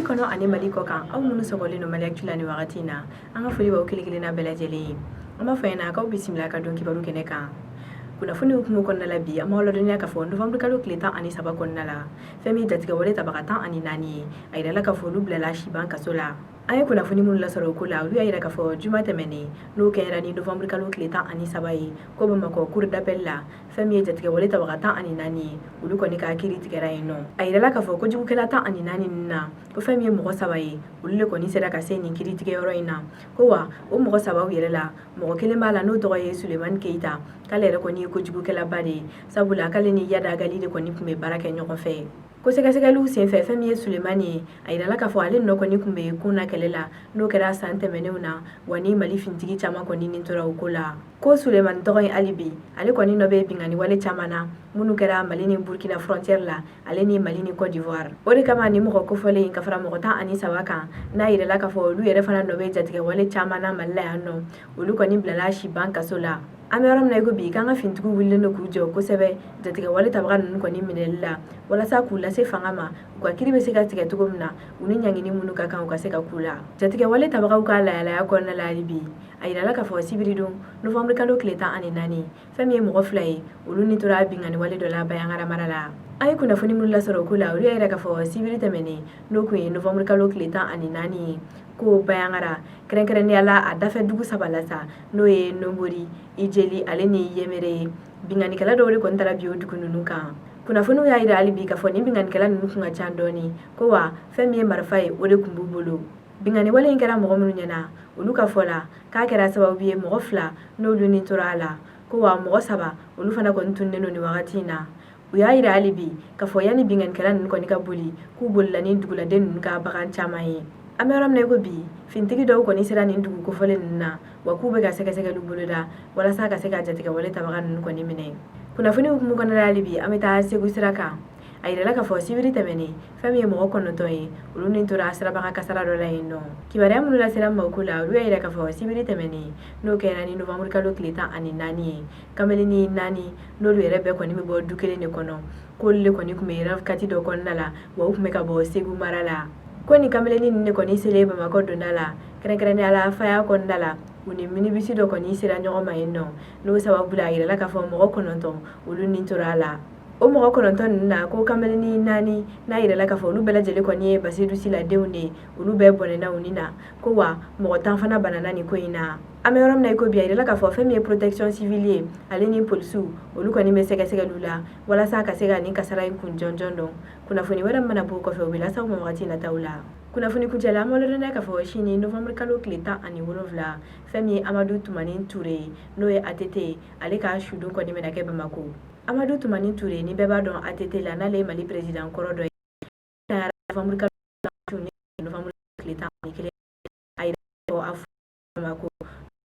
Kɔnɔ ani Mali kɔ kan, aw minnu sɔgɔlen don Mali Actu la nin wagati in na, an ka foli b'aw kelen kelenna bɛɛ lajɛlen ye. An b'a fɔ ɲɛna k'aw bisimila ka don kibaru kɛnɛ kan. Kunnafoni hukumu kɔnɔna la bi, an b'aw ladɔnniya k'a fɔ novembre kalo tile 13 kɔnɔna la, fɛn min jatigɛwale tabaga 14 ye, a yirala k'a fɔ olu bilala siban kaso la. An ye kunnafoni minnu lasɔrɔ o ko la, olu y'a yira k'a fɔ juma tɛmɛnen, n'o kɛra ni novembre kalo tile 13 ye, ko Bamakɔ cour d'appel la, fɛn min ye jatigɛwale tabaga 14 ye, olu kɔni ka kiiri tigɛra yen nɔ. A yirala k'a fɔ kojugukɛla 14 ninnu na, ko fɛn min ye mɔgɔ saba ye, olu de kɔni sera ka se nin kiiri tigɛyɔrɔ in na. Ko wa o mɔgɔ sabaw yɛrɛ la, mɔgɔ kelen b'a la n'o tɔgɔ ye Sulemani Keyita, k'ale yɛrɛ kɔni ye kojugukɛlaba de ye, sabula k'ale ni Iyad Ag Ghali de kɔni tun bɛ baara kɛ ɲɔgɔn fɛ. Ko sɛgɛsɛgɛliw senfɛ, fɛn min ye Sulemani ye, a yirala k'a fɔ ale nɔ kɔni tun bɛ Kona kɛlɛ la, n'o kɛra san tɛmɛnenw na, wa ni Mali fintigi caman kɔni nin tora o ko la. Ko Sulemani tɔgɔ in, hali bi ale kɔni nɔ bɛ binkanni wale caman na minnu kɛra Mali ni Burkina frontière la, ale ni Mali ni Côte d'Ivoire. O de kama ni mɔgɔ kofɔlen in ka fara mɔgɔ 13 kan, n'a yirala k'a fɔ olu yɛrɛ fana nɔ bɛ jatigɛ wale caman na Mali la yan nɔ, olu kɔni bilala siban kaso la. An bɛ yɔrɔ min na i ko bi, k'an ka fintigiw wulilen don k'u jɔ kosɛbɛ jatigɛ wale tabaga ninnu kɔni minɛli la, walasa k'u lase fanga ma, u ka kiiri bɛ se ka tigɛ cogo min na, u ni ɲangini minnu ka kan, u ka se ka k'u la. Jatigɛ wale tabagaw ka lahalaya kɔnɔna la, hali bi a yirala k'a fɔ sibiridon novembre kalo tile 14, fɛn min ye mɔgɔ fila ye, olu ni tora binkanni wale dɔ la Bandiagara mara la. An ye kunnafoni minnu lasɔrɔ o ko la, olu y'a yira k'a fɔ sibiri tɛmɛnen, n'o kun ye novembre kalo tile 14 ye, ko Bandiagara, kɛrɛnkɛrɛnnenya la a dafɛ dugu saba la sa, n'o ye Hombori, Idjeli ale ni Yemere ye, binkannikɛla dɔw de kɔni taara bi o dugu ninnu kan. Kunnafoniw y'a yira hali bi k'a fɔ nin binkannikɛla ninnu kun ka ca dɔɔni, ko wa fɛn min ye marifa ye, o de kun b'u bolo. Binkanni wale in kɛra mɔgɔ minnu ɲɛna, olu ka fɔ la k'a kɛra sababu ye mɔgɔ fila n'olu ni tora a la, ko wa mɔgɔ saba olu fana kɔni tununnen don nin wagati in na. U y'a yira hali bi k'a fɔ yanni binkannikɛla ninnu kɔni ka boli, k'u bolila ni duguladen ninnu ka bagan caman ye. An bɛ yɔrɔ min na i ko bi, fintigi dɔw kɔni sera nin dugu kofɔlen ninnu na, wa k'u bɛ ka sɛgɛsɛgɛliw boloda walasa ka se ka jatigɛwale tabaga ninnu kɔni minɛ. Kunnafoni hukumu kɔnɔna la, hali bi an bɛ taa Segu sira kan. A yirala k'a fɔ sibiri tɛmɛnen, fɛn min ye mɔgɔ 9 ye, olu ni tora sirabaga kasara dɔ la yen nɔ. Kibaruya minnu lasera ma o ko la, olu y'a yira k'a fɔ sibiri tɛmɛnen, n'o kɛra ni novembre kalo tile 14 ye, kameleni naani n'olu yɛrɛ bɛɛ kɔni bɛ bɔ du kelen de kɔnɔ, k'olu de kɔni tun bɛ RAV4 dɔ kɔnɔna la, wa u tun bɛ ka bɔ Segu mara la. Ko nin kameleni ninnu de kɔni selen Bamakɔ donda la, kɛrɛnkɛrɛnnenya la Faya kɔnɔna la, u ni minibisi dɔ kɔni sera ɲɔgɔn ma yen nɔ. N'o sababu la, a yirala k'a fɔ mɔgɔ 9 olu ni tora a la. O mɔgɔ 9 ninnu na, ko kameleni naani n'a yirala k'a fɔ olu bɛɛ lajɛlen kɔni ye Basedu Sila denw de ye, olu bɛɛ bɔnɛna u ni na, ko wa mɔgɔ 10 fana banana nin ko in na. An bɛ yɔrɔ min na i ko bi, a yirala k'a fɔ fɛn min ye protection civile ye, ale ni polisiw, olu kɔni bɛ sɛgɛsɛgɛliw la walasa ka se ka nin kasara in kun jɔnjɔn dɔn. Kunnafoni wɛrɛ mana bɔ o kɔfɛ, u bɛ lase aw ma wagati nataw la. Kunnafoni kuncɛ la, an b'aw ladɔnniya k'a fɔ sini novembre kalo tile 17, fɛn min ye Amadu Tumani Ture ye, n'o ye ATT ye, ale ka sudon kɔni bɛna kɛ Bamakɔ. Amadu Tumani Ture ni bɛɛ b'a dɔn ATT la, n'ale ye Mali président kɔrɔ dɔ ye, novembre kalo novembre tile 11, a yira a Bamakɔ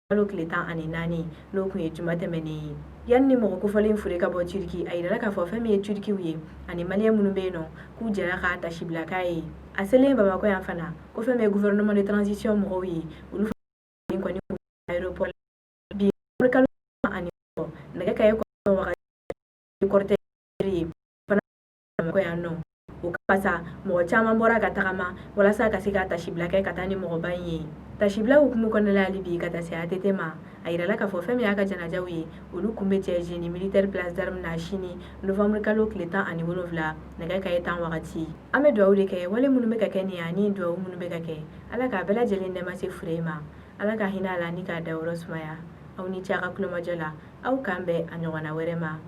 kalo tile 14, n'o kun ye juma tɛmɛnen ye. Yanni ni mɔgɔ kofɔlen fure ka bɔ Turki, a yirala k'a fɔ fɛn min ye Turkiw ye ani Maliyɛn minnu bɛ yen nɔ, k'u jɛra k'a tasibila k'a ye. A selen Bamakɔ yan fana, ko fɛn min ye gouvernement de transition mɔgɔw ye, olu kɔni aéroport bi kalo 16 nɛgɛ kaɲɛ 9 wagati, cortège ye fana Bamakɔ yan nɔ. O kama sa, mɔgɔ caman bɔra ka tagama walasa ka se ka tasibila kɛ ka taa ni mɔgɔba in ye. Tasibila hukumu kɔnɔna la, hali bi ka taa se ATT ma, a yirala k'a fɔ fɛn min y'a ka janajaw ye, olu kun bɛ cɛ génie militaire place d'armes na sini novembre kalo tile 17 nɛgɛ kaɲɛ 10 wagati. An bɛ dugawu de kɛ wale minnu bɛ ka kɛ nin ye ani dugawu minnu bɛ ka kɛ, Ala k'a bɛɛ lajɛlen nɛɛma se fure ma, Ala ka hinɛ a la ni k'a dayɔrɔ sumaya. Aw ni ce a ka kulomajɔ la. Aw k'an bɛn a ɲɔgɔnna wɛrɛ ma.